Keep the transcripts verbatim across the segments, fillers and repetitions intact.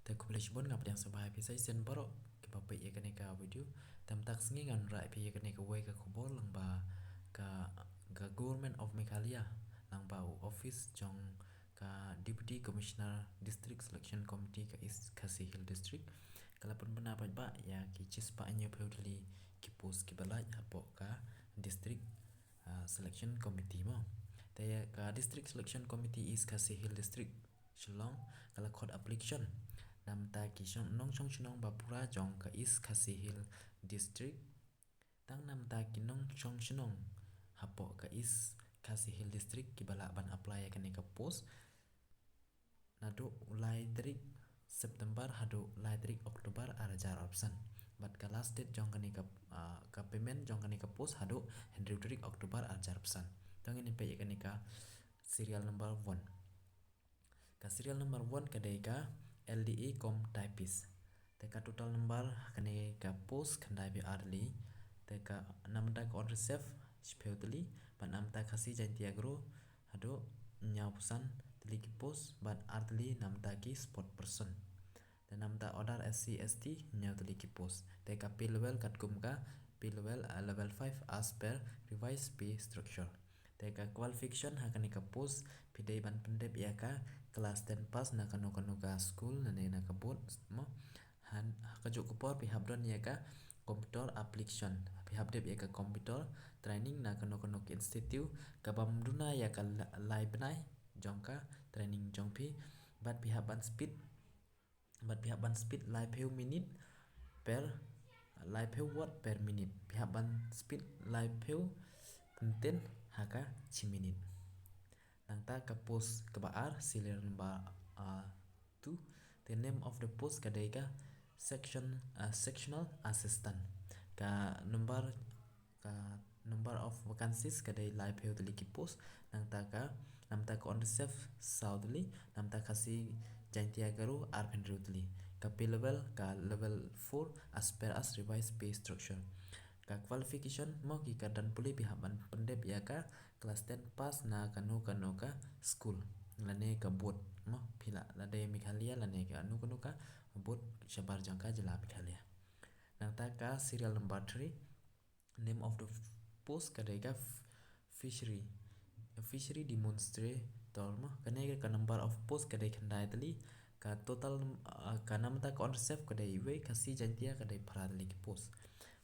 Te khublei shibun, nga pdiang sngewbha ïa phi sa shisien baroh kiba peit ïa kane ka video. Te mynta ka sngi ngan wanrah ïa phi ïa kane kawei ka khubor lyngba ka, ka Government of Meghalaya, lyngba u office jong ka Deputy Commissioner District Selection Committee ka East Khasi Hills District, ka la pynbna paidbah ïa ki shispah hynñiewphew tylli ki post kiba lait hapoh ka District, ah, Selection Committee mo. Te ka District Selection Committee East Khasi Hills District Shillong ka la khot application na bynta ki shong, nongshong shnong ba pura jong ka East Khasi Hills District. Tang na bynta ki nongshong shnong hapoh ka East Khasi Hills District kiba lah ban apply ïa kane ka post naduh u lai tarik September haduh lai tarik October ar hajar arphew san. Bad ka last date jong kane ka, ah, ka payment jong kane ka post haduh hynriew tarik October ar hajar arphew san. To ngin ïa peit ïa kane ka serial number one. Ka serial number one ka dei ka L D A cum typist. Te ka total number ha kane ka post khyndaiphew ar tylli. Te ka na bynta ka Unreserved shiphew tylli, bad na bynta Khasi Jaintia Garo haduh hynñiewphew san tylli ki post, bad ar tylli na bynta ki spokesperson. Te na bynta other S C S T hynñiew tylli ki post. Te ka pay level katkum ka pay level, ah, level five as per revised pay structure. Te ka qualification ha kane ka post phi dei ban pyndep ïa ka class ten pass na kano kano ka school lane na ka board mo. Ha kajuh ka por phi hap don ïa ka computer application, phi hap dep ïa ka computer training na kano kano ka institute kabym duna ïa ka la-, lai bnai jong ka training jong phi. Bad phi hap ban speed, bad phi hap ban speed laiphew minit per, laiphew word per minit. Phi hap ban speed laiphew kyntien ha ka shi minit. Nangta ka post kaba ar, serial number, ah, two, the name of the post ka dei ka section, ah, sectional assistant. Ka number, ka number of vacancies ka dei laiphew tylli ki post. Nangta ka, na bynta ka Unreserved saw tylli, na bynta Khasi Jaintia Garo arphew hynriew tylli. Ka pay level ka level four as per as revised pay structure. Ka qualification mo, ki kyrdan pule phi hap ban pyndep ïa ka class ten pass na kano kano ka school lane ka board mo, phi lah, lada Meghalaya lane kano kano ka board shabar jong ka jylla Meghalaya. Nangta ka serial number three, name of the f-, post ka dei ka f-, fishery, fishery demonstrator mo. Kane ka number of post ka dei khyndai tylli, ka total num-, ah, ka na bynta ka Unreserved ka dei iwei, Khasi Jaintia ka dei phra tylli ki post.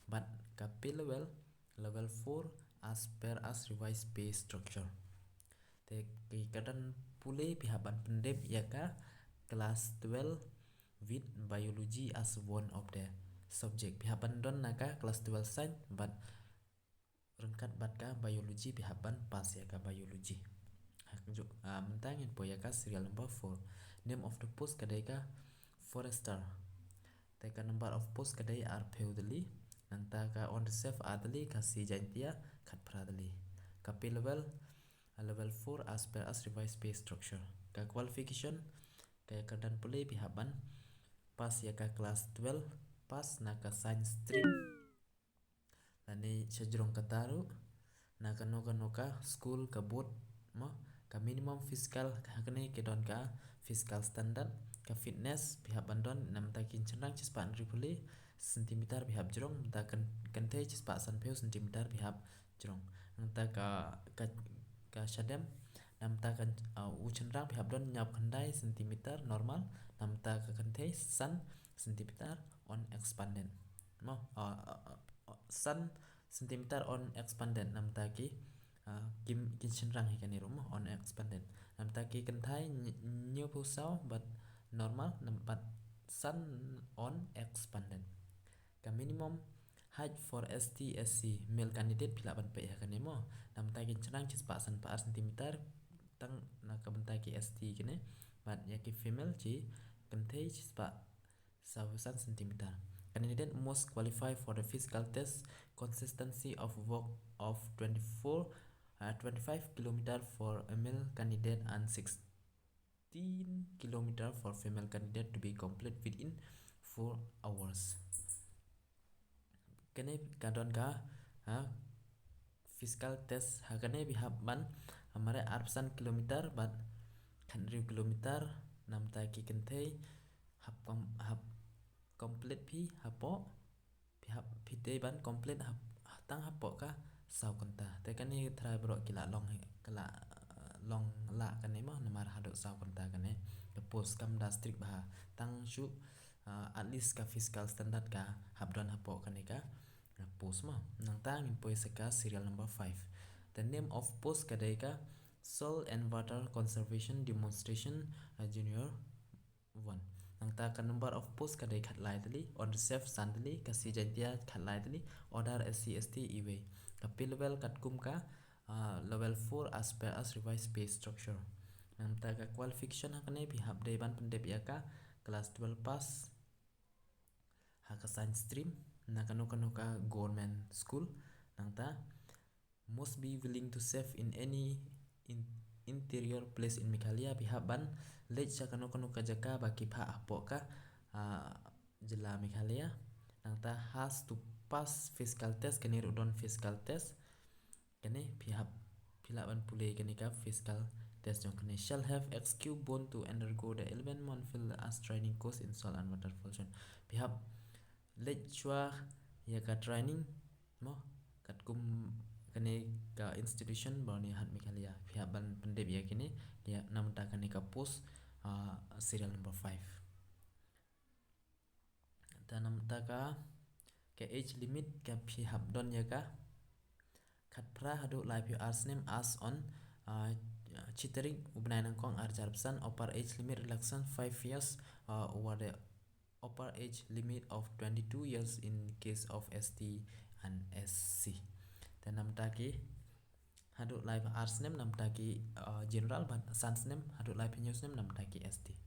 Bad ka pay level, level four as per as revised pay structure. Te ki kyrdan pule phi hap ban pyndep ïa ka class twelve with biology as one of the subject. Phi hap ban don na ka class twelve science bad ryngkat bad ka biology, phi hap ban pass ïa ka biology. Ha kajuh, ah, mynta ngin poi ïa ka serial number four. Name of the post ka dei ka forester. Te ka number of post ka dei arphew tylli, nangta ka Unreserved ar tylli, Khasi Jaintia khatphra tylli. Ka pay level, ah, level four as per as revised pay structure. Ka qualification, ka kyrdan pule phi hap ban pass ïa ka class twelve pass na ka science stream lane shajrong kata ruh, na kano kano ka school ka board mo. Ka minimum physical, ha kane ki don ka physical standard. Ka fitness phi hap ban don na bynta ki shynrang shispah hynriewphew centimeter phi hap jrong, bynta kyn-, kynthei shispah sanphew centimeter phi hap jrong. Nangta ka, ka, ka shadem, na bynta ka, uh, u shynrang phi hap don hynñiewphew khyndai centimeter normal, na bynta ka kynthei san centimeter unexpanded mo, uh, uh, uh, san centimeter unexpanded na bynta ki, ah, ki, ki shynrang hi kane ruh mo, unexpanded. Na bynta ki kynthei hynñiewphew saw bad normal, na bad san unexpanded. Ka minimum height for S T, S C male candidate phi lah ban peit ha kane mo. Na bynta ki shynrang shispah sanphew ar centimeter tang na ka bynta ki S T kine, bad ïa ki female ki kynthei shispah sawphew san centimeter. Candidate must qualify for the physical test consistency of walk of twenty-four, uh, twenty-five kilometer for a male candidate and sixteen kilometer for female candidate to be complete within four hours. Kane ka don ka, ha, physical test, ha kane phi hap ban, ha, mareh arphew san kilometer bad khathynriew kilometer na bynta ki kynthei, hap kom-, hap complete phi hapoh, phi hap, phi dei ban complete hap, tang hapoh ka saw kynta. Te kane tharai baroh ki la long, ki la, long lah kane mo, namar haduh saw kynta kane ka post kam da strict bha. Tang shu, ah, at least ka physical standard ka hap don hapoh kane ka, ah, post mo. Nangta ngin poi sa ka serial number five. The name of post ka dei ka Soil and Water Conservation Demonstration, ah, Junior one. Nangta ka number of post ka dei khatlai tylli, on reserve san tylli, ka C Jaintia khatlai tylli, order S C S T iwei. Ka pay level katkum ka, ah, level four as per as revised pay structure. Nangta ka qualification ha kane phi hap dei ban pyndep ïa ka class twelve pass ha ka science stream na kano kano ka government school. Nangta must be willing to serve in any in-, interior place in Meghalaya, phi hap ban leit sha kano kano ka jaka ba ki phah hapoh ka, ah, jylla Meghalaya. Nangta has to pass physical test, kane ruh don physical test. Kane phi hap, phi lah ban pule kane ka physical test jong kane. Shall have executed bond to undergo the eleven month field as training course in soil and water pollution. Phi hap leit shuwa ïa ka training mo, katkum kane ka institution ba ne ha Meghalaya. Phi hap ban pyndep ïa kine, ïa namta kane ka post, ah, serial number five. Te namta ka, ka age limit ka phi hap don ïa ka khatphra haduh laiphew ar snem as on, ah, shi tarik u bnai nyngkong ar hajar arphew san. Upper age limit relaxation five years, ah, over the upper age limit of twenty-two years in case of S T and S C. Te namta ki haduh laiphew ar snem namta ki, ah, general, bad san snem haduh laiphew hynñiew snem namta ki S T.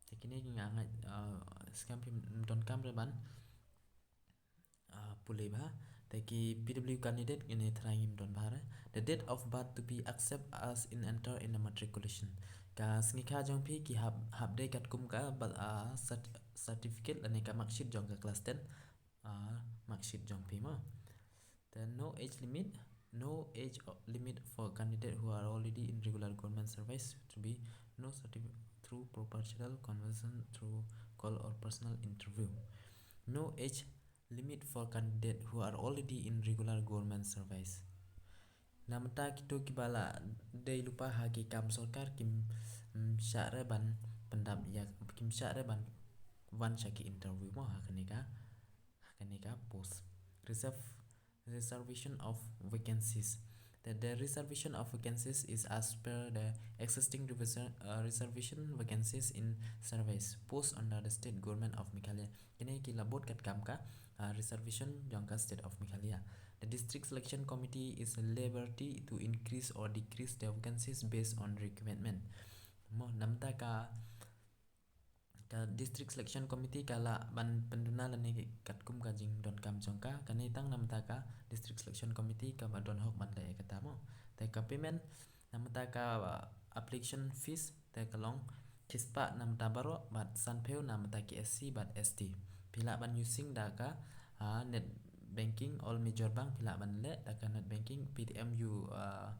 Te kine ki nga ngeit, ah, skhem phim donkam re ban, ah, pule bha. Te ki P W candidate kine tharai ngim don bha re. The date of birth to be accept as in enter in the matriculation. Ka sngi kha jong phi ki hap, hap dei katkum ka ba, ah, cert-, certificate lane ka marksheet jong ka class ten, ah, marksheet jong phi mo. Then no age limit, no age o-, limit for candidate who are already in regular government service to be no certificate through proportional conversion through call or personal interview. No age limit for candidate who are already in regular government service. Namta kito kiba la dei lypa ha ki kam sorkar kim, mm, shah re ban pyndap ïa, kim shah re ban wan sha ki interview mo ha kane ka, ha kane ka post. Reserve, reservation of vacancies. The, the reservation of vacancies is as per the existing revision, uh, reservation vacancies in service post under the state government of Meghalaya. Kine ki la bud katkam ka, ah, reservation jong ka state of Meghalaya. The district selection committee is liberty to increase or decrease the vacancies based on requirement. Mo namta ka, ka district selection committee ka lah ban pynduna lane katkum ka jingdonkam jong ka, kane tang namta ka district selection committee kaba don hok ban leh ïa kata mo. Te ka payment namta ka, ah, application fees te ka long shispah namta baroh bad sanphew namta ki S C bad S T. Phi lah ban using da ka, ah, net banking, all major bank phi lah ban leh da ka net banking, Paytm, U, ah,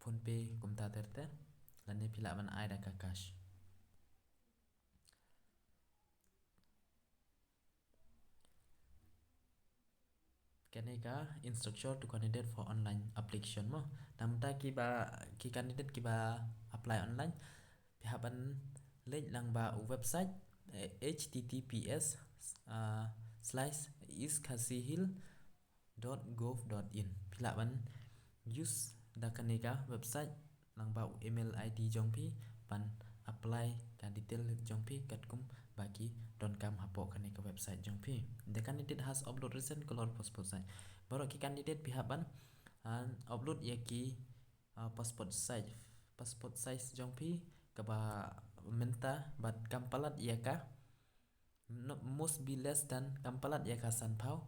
PhonePe kumta ter ter. Lane phi lah ban ai da ka cash. Kane ka instruction to candidate for online application mo. Namta kiba, ki candidate kiba apply online, phi hap ban leit lyngba u website, eh, H T T P S, ah, slash East Khasi Hills dot gov dot in. Phi lah ban use da kane ka website lyngba u email I D jong phi ban apply ka detail jong phi katkum ba ki donkam hapoh kane ka website jong phi. The candidate has upload recent color passport size. Baroh ki candidate phi hap ban, ah, upload ïa ki, ah, passport size, passport size jong phi kaba mynta bad kam palat ïa ka, no, must be less than, kam palat ïa ka sanphew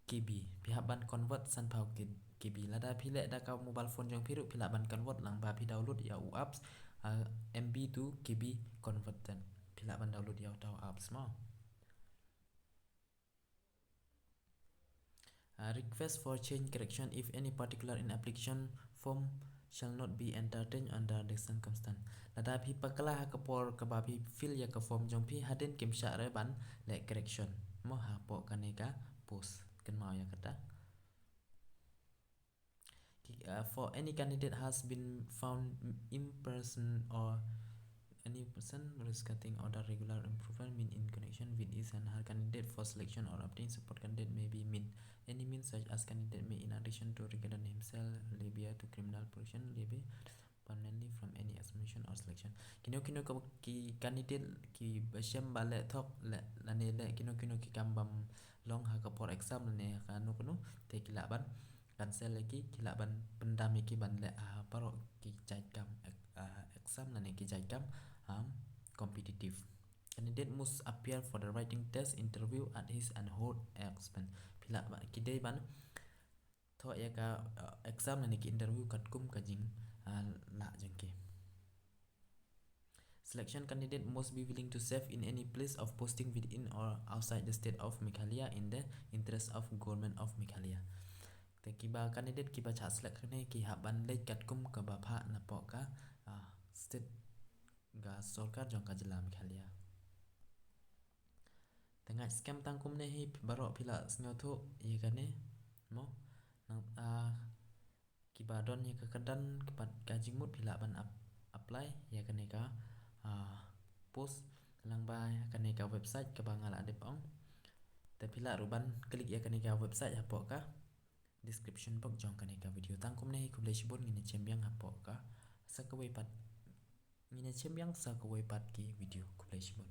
K B. Phi hap ban convert sanphew K-, K B. Lada phi leh da ka mobile phone jong phi ruh phi lah ban convert lyngba phi download ïa u apps, ah, M B to K B converter. Phi lah ban download ïa uta u apps mo. Ah, request for change correction if any particular in application form shall not be entertained under the circumstance. Lada phi bakla ha ka por kaba phi fill ïa ka form jong phi, hadien kim shah re ban leh correction mo hapoh kane ka post. Kynmaw ïa kata. Ki, uh, for any candidate has been found in person or any person risking order regular improvement mean in connection with his and her candidate for selection or obtain support candidate may be mean any means such as candidate may in addition to regarding himself liable to criminal prosecution liable permanently from any examination or selection. Kino kino ka ki candidate ki ba shem ba leh thok leh lane leh kino kino ki kam bym long ha ka por exam lane ha kano kano te ki lah ban cancel ïa ki, ki lah ban pyndam ïa ki ban leh ha baroh ki jait kam, ah, exam lane ki jait kam, um, competitive. Candidate must appear for the writing test interview at his and her expense. Phi lah ba ki dei ban thoh ïa ka, uh, exam lane ki interview katkum ka jing, uh, lah jong ki. Selection candidate must be willing to serve in any place of posting within or outside the state of Meghalaya in the interest of Government of Meghalaya. Te kiba candidate kiba shah select ne ki hap ban leit katkum kaba phah napoh ka, ah, state ka sorkar jong ka jylla Meghalaya. Te ngait skhem tang kumne hi baroh phi lah sngewthuh ïa kane mo. Nang, ah, kiba don ïa ka kyrdan kaba ka jingmut phi lah ban ap-, apply ïa kane ka, ah, post lyngba kane ka website kaba nga la dep ong. Te phi lah ruh ban click ïa kane ka website hapoh ka description box jong kane ka video. Tang kumne hi khublei shibun ngin ïa shem biang hapoh ka sa kawei pat. Ngin ïa shem biang sa kawei pat ki video. Khublei shibun.